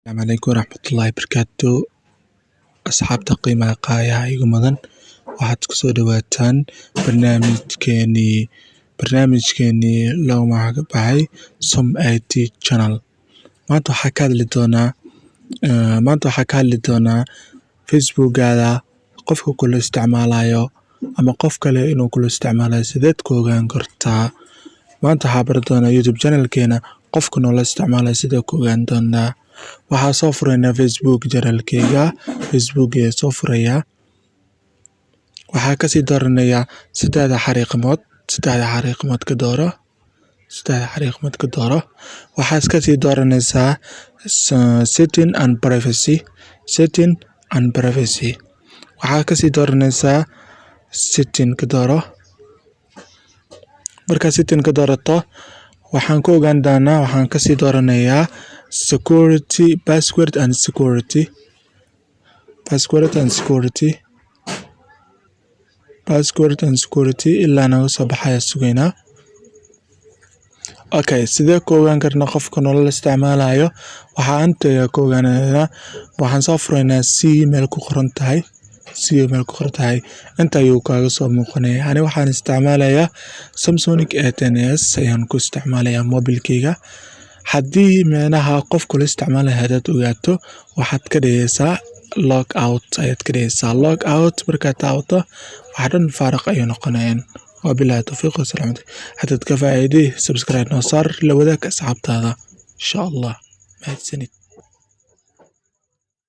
Asalaamu calaykum waraxmatullaahi barakaatu. Asxaabta qiimaha qaayaha igu mudan, waxaad kusoo dhawaataan barnaamijkeenii loo magac baxay Som IT Channel. Maanta waxaa ka hadli doonaa Facebookaada qofka kula isticmaalayo ama qof kale inuu kula isticmaalayo, sideed ku ogaan kartaa? Maanta waxaa bari doonaa YouTube channelkeena qofka noola isticmaalayo sidee ku ogaan doonaa. Waxaa soo furaynaa Facebook channelkeyga. Facebook ayaa soo furayaa. Waxaa kasii dooranayaa saddexda xariiqmood. Saddexda xariiqmood ka dooro. Saddexda xariiqmood ka dooro. Waxaad kasii dooranaysaa Setting and Privacy. Setting and Privacy. Waxaa kasii dooranaysaa Setting ka dooro. Markaad Setting ka doorato, waxaan ku ogaan doonaa, waxaan kasii dooranayaa Security, Password and Security. Password and Security. Password and Security ilaa naga soo baxaya sugaynaa. Okay, sidee ku ogaan karnaa qofka nolol isticmaalayo? Waxaa inta ku ogaanaynaa, waxaan soo furaynaa C meel ku qoran tahay. C meel ku qoran tahay. Inta ayuu kaaga soo muuqanaya. Ani waxaan isticmaalayaa Samsung A10s ayaan ku isticmaalayaa mobilkeyga. Haddii micnaha qof kula isticmaalayo hadaad ogaato, waxaad ka dhigaysaa log out ayaad ka dhigaysaa. Log out markaad taabato, waxa dhan faaruq ayuu noqonayaan. Wabillahi tawfiiq wassalamu. Hadaad ka faa'iiday, subscribe noo saar, la wadaag asxaabtaada, insha Allah. Mahadsanid.